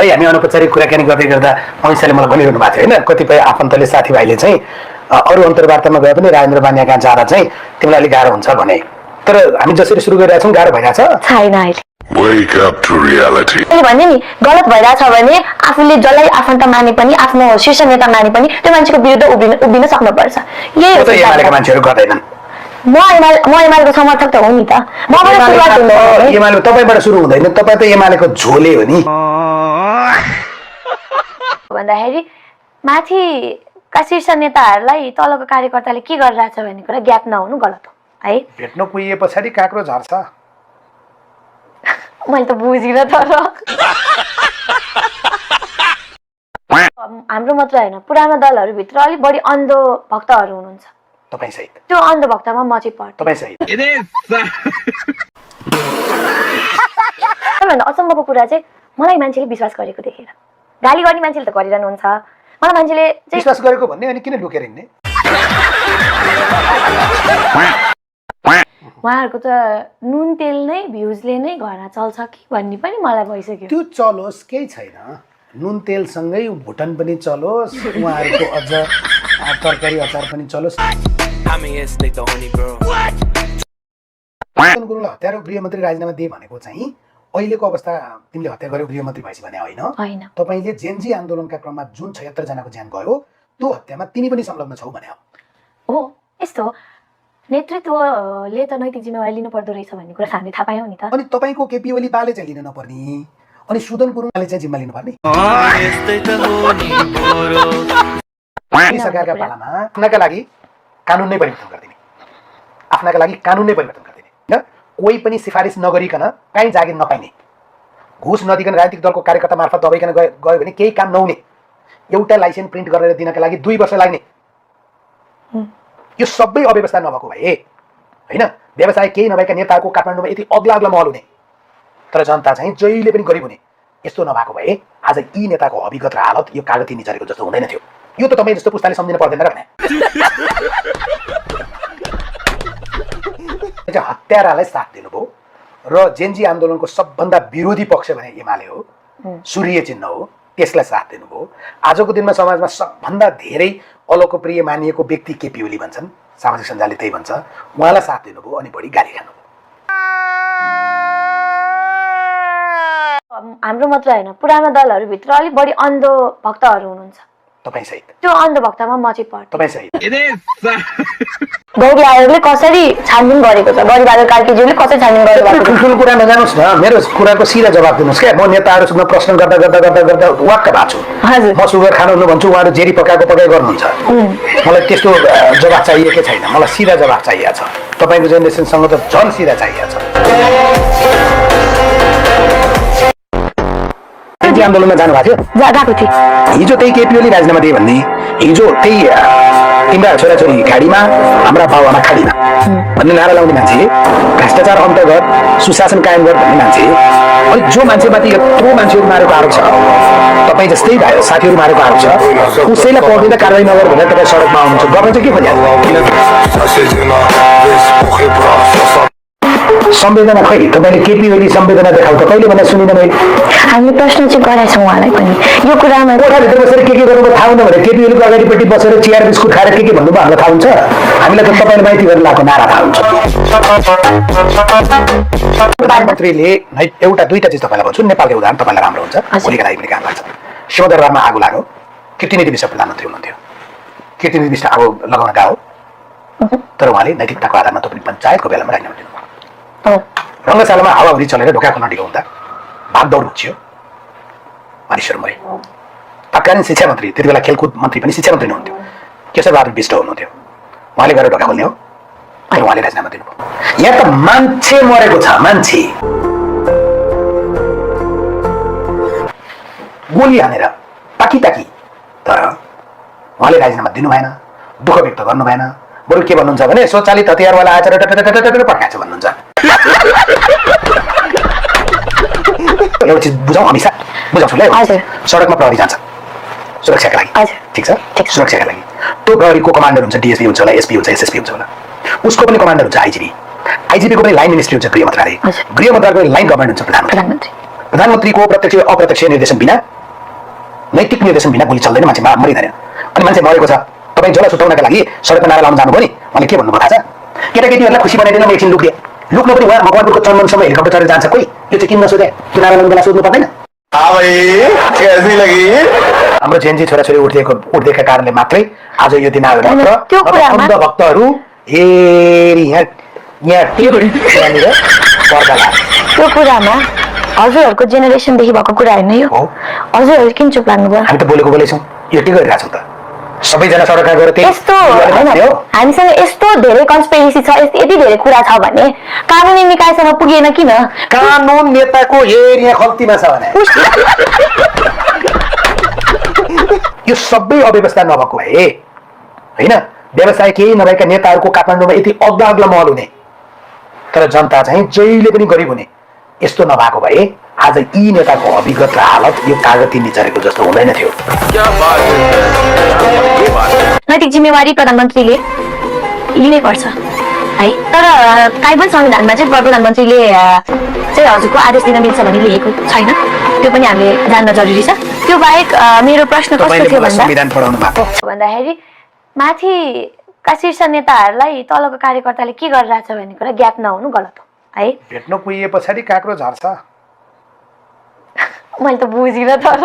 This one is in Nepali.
है हामी अनौपचारिक कुराकानी गर्दै गर्दा अमित शाहले मलाई भनिरहनु भएको थियो होइन कतिपय आफन्तले साथीभाइले चाहिँ अरू अन्तर्वार्तामा गए पनि राजेन्द्र बानिया कहाँ जाँदा चाहिँ तिमीलाई अलिक गाह्रो हुन्छ भने तर हामी जसरी सुरु गरिरहेका छौँ गाह्रो भइरहेछ छैन अहिले Wake up to reality. मैले भने नि गलत भइरहेछ भने आफूले जसलाई आफन्त माने पनि आफ्नो शीर्ष नेता माने पनि त्यो मान्छेको विरुद्ध उभिन सक्नुपर्छ यही हो एमालेका मान्छेहरू गर्दैनन् म एमालेको समर्थक त हो नि त मबाट सुरुवात हुँदैन एमाले तपाईबाट सुरु हुँदैन तपाईँ त एमालेको झोले हो नि भन्दाखेरि माथिका शीर्ष नेताहरूलाई तलको कार्यकर्ताले के गरिरहेछ भन्ने कुरा ज्ञात नहुनु गलत हो है भेट्न पुगे पछाडि काँक्रो झर्छ मैले त बुझिन तर हाम्रो मात्र होइन पुरानो दलहरूभित्र अलिक बढी अन्धो भक्तहरू हुनुहुन्छ तपाईँ सहित त्यो अन्धो भक्तमा म चाहिँ पर्छु तपाईँ सहित सबैभन्दा अचम्मको कुरा चाहिँ मलाई मान्छेले विश्वास गरेको देखेर गाली गर्ने मान्छेले त गरिरहनुहुन्छ मलाई मान्छेले चाहिँ विश्वास गरेको भन्ने अनि किन लुकेर हिँड्ने उहाँहरूको त नुन तेल नै भ्युजले नै घरमा चल्छ कि भन्ने पनि मलाई भइसक्यो त्यो चलोस् केही छैन नुन तेलसँगै भुटन पनि चलोस् उहाँहरूको अझ तरकारी अचार पनि चलोस् गुरुङलाई हत्या र गृहमन्त्री राजीनामा दिए भनेको चाहिँ अहिलेको अवस्था तिमीले हत्या गर्यो गृहमन्त्री भएपछि भने होइन तपाईँले जेनजी आन्दोलनका क्रममा जुन 76 जनाको ज्यान गयो त्यो हत्यामा तिमी पनि संलग्न छौ भने हो यस्तो नेतृत्वले त नैतिक जिम्मेवारी लिनु पर्दो रहेछ भन्ने कुरा हामीले थाहा पायौँ नि त अनि तपाईँको केपी ओली बाले चाहिँ लिन नपर्ने अनि सुदन गुरुङले चाहिँ जिम्मा लिनुपर्ने सरकारका पालामा आफ्नाका लागि कानुन नै परिवर्तन गरिदिने आफ्नाका लागि कानुन नै परिवर्तन गरिदिने होइन कोही पनि सिफारिस नगरिकन कहीँ जागिर नपाइने घुस नदिकन राजनीतिक दलको कार्यकर्ता मार्फत दबाइकन गयो भने केही काम नहुने एउटा लाइसेन्स प्रिन्ट गरेर दिनका लागि 2 वर्ष लाग्ने यो सबै अव्यवस्था नभएको भए होइन व्यवसाय केही नभएका नेताहरूको काठमाडौँमा यति अग्ला महल हुने तर जनता चाहिँ जहिले पनि गरिब हुने यस्तो नभएको भए आज यी नेताको हविगत र हालत यो कागती निचरेको जस्तो हुँदैन थियो यो त तपाईँ जस्तो पुस्ताले सम्झिन पर्दैन र भने हत्यारालाई साथ दिनुभयो र जेनजी आन्दोलनको सबभन्दा विरोधी पक्ष भने एमाले हो सूर्य चिन्ह हो त्यसलाई साथ दिनुभयो आजको दिनमा समाजमा सबभन्दा धेरै अलोकप्रिय मानिएको व्यक्ति केपी ओली भन्छन् सामाजिक सञ्जालले त्यही भन्छ उहाँलाई साथ दिनुभयो अनि बढी गाली खानुभयो हाम्रो मात्र होइन पुरानो दलहरूभित्र अलिक बढी अन्धो भक्तहरू हुनुहुन्छ तपाईँ सहित त्यो अन्धो भक्तमा म चाहिँ पर्छु तपाईँ सहित गौरी आयोगले कसरी छानबिन गरेको छ गौरीबहादुर कार्कीज्यूले कसरी छानबिन गरेको ठुल्ठुलो कुरा नजानुहोस् न मेरो कुराको सिधा जवाब दिनुहोस् क्या म नेताहरूसँग प्रश्न गर्दा गर्दा गर्दा गर्दा वाक्क भएको छु म सुगर खानु भन्छु उहाँहरू जेरी पकाएको पकाइ गर्नुहुन्छ मलाई त्यस्तो जवाब चाहिएकै छैन मलाई सिधा जवाब चाहिएको छ तपाईँको जेनेरेसनसँग त झन् सिधा चाहिएको छ आन्दोलनमा जानु भएको थियो हिजो त्यही केपी ओली राजीनामा दिए भन्ने हिजो त्यही तिम्रा छोराछोरी गाडीमा हाम्रा बाबुआमा खाडीमा भन्ने नारा लाउने मान्छे भ्रष्टाचार अन्त गर सुशासन कायम गर भन्ने मान्छे अनि जो मान्छेमाथि यत्रो मान्छेहरू मारेको आरोप छ तपाईँ जस्तै साथीहरू मारेको आरोप छ उसैलाई पढ्दैन कारवाही नगर भनेर तपाईँ सडकमा आउनुहुन्छ गर्न चाहिँ के खोज्या संवेदना खै तपाईँले केपी ओली संवेदना देखाउ त कहिले भन्दा सुनिन मैले हामीले प्रश्न चाहिँ गराएछौँ उहाँलाई पनि यो कुरामा कोठाभित्र बसेर के गर्नुभयो थाहा हुँदैन भने केपी ओलीको अगाडिपट्टि बसेर चियर बिस्कुट खाएर के भन्नुभयो हामीलाई थाहा हुन्छ हामीलाई त तपाईँले माइती गरेर लगाएको नारा थाहा हुन्छ प्रधानमन्त्रीले एउटा दुईटा चिज तपाईँलाई भन्छु नेपालको उदाहरण तपाईँलाई राम्रो हुन्छ भोलिका लागि पनि काम लाग्छ सिंहदरबारमा आगो लाग्यो कीर्तिनिधि विष्ट प्रधानमन्त्री हुनुहुन्थ्यो कीर्तिनिधि विष्ट आगो लगाउन गयो तर उहाँले नैतिकताको आधारमा तपाईँ पञ्चायतको बेलामा राजीनामा दिनुभयो रङ्गशालामा हावाहुरी चलेर ढोका खोल्न ढिलो हुँदा भागदौड उठ्यो मानिसहरू मरे तत्कालीन शिक्षा मन्त्री त्यति बेला खेलकुद मन्त्री पनि शिक्षा मन्त्री हुनुहुन्थ्यो केशरबहादुर विष्ट हुनुहुन्थ्यो उहाँले गएर ढोका खोल्ने हो अनि उहाँले राजीनामा दिनुभयो यहाँ त मान्छे मरेको छ मान्छे गोली हानेर ताकी ताकी तर उहाँले राजीनामा दिनु भएन दुःख व्यक्त गर्नु भएन बरु के भन्नुहुन्छ भने स्वचालित हतियारवाला आएर पड्काएछ भन्नुहुन्छ एउटा चिज बुझाउँ हमेसा बुझाउँछु ल सडकमा प्रहरी जान्छ सुरक्षाका लागि ठिक छ सुरक्षाका लागि त्यो प्रहरीको कमान्डर हुन्छ डिएसपी हुन्छ होला एसपी हुन्छ एसएसपी हुन्छ होला उसको पनि कमान्डर हुन्छ आइजिपी आइजिपीको पनि लाइन मिनिस्ट्री हुन्छ गृह मन्त्रालय गृह मन्त्रालयको लाइन गभर्नमेन्ट हुन्छ प्रधानमन्त्री प्रधानमन्त्रीको प्रत्यक्ष अप्रत्यक्ष निर्देशन बिना नैतिक निर्देशन बिना गोली चल्दैन, मान्छे मरिँदैन। अनि मान्छे मरेको छ, तपाईँ जसलाई सुताउनका लागि सडकमा नारा लाउन जानुभयो नि, उहाँले के भन्नुभयो थाहा छ? केटाकेटीहरूलाई खुसी बनाइदिन म एकछिन लुक्दिएँ। लुक्न पनि उहाँ मकवानपुरको चन्दनसम्म हेलिकप्टर चढेर जान्छ कोही, यो चाहिँ किन नसोधे? त्यो नारा लाउने बेला सोध्नु पर्दैन? हाम्रो जेएनजी छोराछोरी उठ्दिएका कारणले मात्रै आज यो दिन आयो त्यो कुरामा भक्तहरू त्यो कुरामा हजुरहरूको जेनेरेसनदेखि भएको कुरा होइन यो। हजुरहरू किन चुप लाग्नुभयो? हामी त बोलेको बोलेछौँ, यो के गरिरहेको छौँ त? सबैजना सडकमा गएर यस्तो होइन, हामीसँग यस्तो धेरै कन्सपिरेसी छ, यति धेरै कुरा छ भने कानुनी निकायसँग पुगेन किन? कानुन नेताको एरिया खल्तीमा छ भने यो सबै अव्यवस्था नभएको भए होइन, व्यवसाय केही नभएका नेताहरूको काठमाडौँमा यति अग्ला अग्ला महल हुने, तर जनता चाहिँ जहिले पनि गरिब हुने, यस्तो नभएको भए आज यी नेताको अभिगत र हालत यो कागती निचरेको जस्तो हुँदैन थियो। नैतिक जिम्मेवारी प्रधानमन्त्रीले लिनै पर्छ है, तर काहीँ पनि संविधानमा चाहिँ प्रधानमन्त्रीले चाहिँ हजुरको आदेश दिन मिल्छ भन्ने लेखेको छैन, त्यो पनि हामीले जान्न जरुरी छ। त्यो बाहेक मेरो प्रश्न कस्तो थियो भन्दाखेरि माथिका शीर्ष नेताहरूलाई तलको कार्यकर्ताले के गरिरहेछ भन्ने कुरा ज्ञात नहुनु गलत हो है? भेट्न पुगे पछाडि काँक्रो झर्छ। मैले त बुझिनँ तर